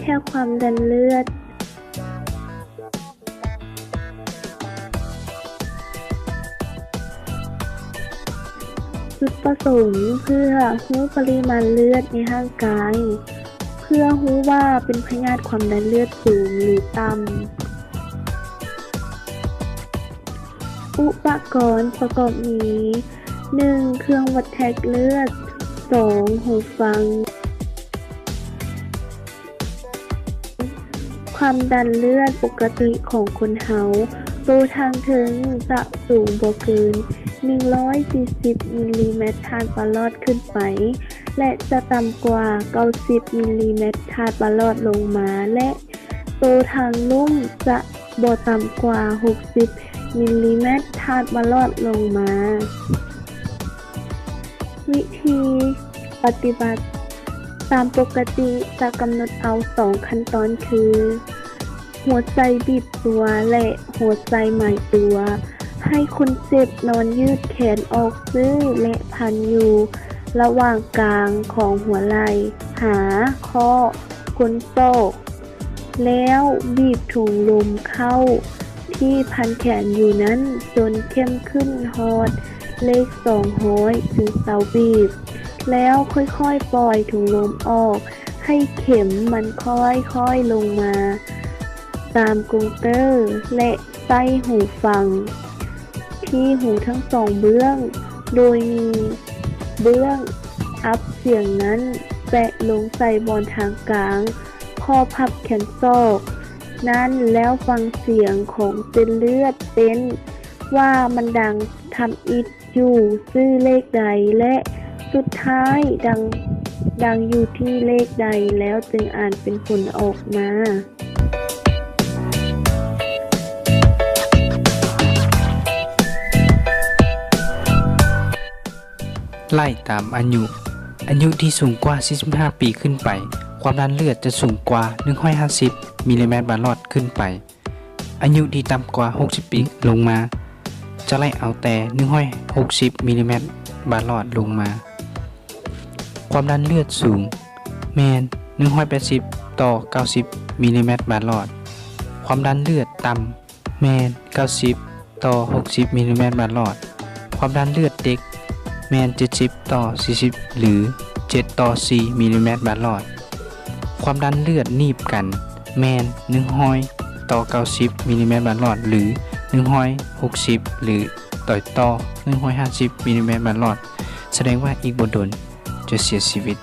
ແຄ່ຄວາມດັນເລືອດ. ຈຸດປະສົງເພື່ອຮູ້ປະລິມານເລືອດໃນຮ່າງກາຍ ເພື່ອຮູ້ວ່າເປັນພະຍາດຄວາມດັນເລືອດສູງ ຫຼື ຕ່ຳ. ອຸປະກອນປະກອບມີ ໜຶ່ງ ເຄື່ອງວັດແທກເລືອດ, ສອງ ຫູຟັງ. ຄວາມດັນເລືອດປົກກະຕິຂອງຄົນເຮົາ, ໂຕທາງເທິງຈະສູງບໍ່ເກີນໜຶ່ງຮ້ອຍສີ່ສິບມິນລີແມັດທາດປາຫຼອດຂຶ້ນໄປ ແລະ ຈະຕ່ຳກວ່າເກົ້າສິບມິນລີແມັດທາດປາຫຼອດລົງມາ ແລະ ໂຕທາງລຸ່ມຈະບໍ່ຕ່ຳກວ່າຫົກສິບມິນລີແມັດທາດປາຫຼອດລົງມາ. ວິທີປະຕິບັດ ຕາມປົກກະຕິຈະກຳນົດເອົາສອງຂັ້ນຕອນຄື ຫົວໃຈບີບຕົວ ແລະ ຫົວໃຈໝາຍຕົວ. ໃຫ້ຄົນເຈັບນອນຍືດແຂນອອກຊື່ ແລະ ພັນຢູ່ລະຫວ່າງກາງຂອງຫົວໄຫຼ່ ຫາ ຂໍ້ກົ້ນສອກ. ແລ້ວບີບຖົງລົມເຂົ້າທີ່ພັນແຂນຢູ່ນັ້ນຈົນເຂັ້ມຂຶ້ນຮອດເລກສອງຮ້ອຍ ຈຶ່ງເຊົາບີບ. ແລ້ວຄ່ອຍໆປ່ອຍຖົງລົມອອກ ໃຫ້ເຂັມມັນຄ່ອຍໆລົງມາຕາມກົງເຕີ ແລະ ໃສ່ຫູຟັງທີ່ຫູທັງສອງເບື້ອງ ໂດຍມີເບື້ອງອັບສຽງນັ້ນແປະລົງໃສ່ບ່ອນທາງກາງ ຂໍ້ພັບແຂນສອກນັ້ນ ແລ້ວຟັງສຽງຂອງເສັ້ນເລືອດເຕັ້ນວ່າມັນດັງທຳອິດຢູ່ຊື່ເລກໃດ ແລະ ສຸດທ້າຍດັງ ດັງຢູ່ທີ່ເລກໃດ ແລ້ວຈຶ່ງອ່ານເປັນຜົນອອກມາ. ໄລ່ຕາມອາຍຸ. ອາຍຸທີ່ສູງກວ່າສີ່ສິບຫ້າປີຂຶ້ນໄປ, ຄວາມດັນເລືອດຈະສູງກວ່າໜຶ່ງຮ້ອຍຫ້າສິບມິນລີແມັດບາດຫຼອດຂຶ້ນໄປ. ອາຍຸທີ່ຕ່ຳກວ່າຫົກສິບປີລົງມາ, ຈະໄລ່ເອົາແຕ່ໜຶ່ງຮ້ອຍຫົກສິບມິນລີແມັດບາດຫຼອດລົງມາ. ຄວາມດັນເລືອດສູງແມ່ນໜຶ່ງຮ້ອຍແປດສິບຕໍ່ເກົ້າສິບມິນລີແມັດບາດຫຼອດ. ຄວາມດັນເລືອດຕ່ຳແມ່ນເກົ້າສິບຕໍ່ຫົກສິບມິນລີແມັດບາດຫຼອດ. ຄວາມດັນເລືອດເດັກແມ່ນເຈັດສິບຕໍ່ສີ່ສິບ ຫຼື ເຈັດຕໍ່ສີ່ມິນລີແມັດບາດຫຼອດ. ຄວາມດັນເລືອດໜີບກັນແມ່ນໜຶ່ງຮ້ອຍຕໍ່ເກົ້າສິບມິນລີແມັດບາດຫຼອດ ຫຼື ໜຶ່ງຮ້ອຍຫົກສິບ ຫຼື ຕໍ່ ຕໍ່ໜຶ່ງຮ້ອຍຫ້າສິບມິນລີແມັດບາດຫຼອດ, ສະແດງວ່າອີກບໍ່ດົນຈະເສຍຊີວິດ.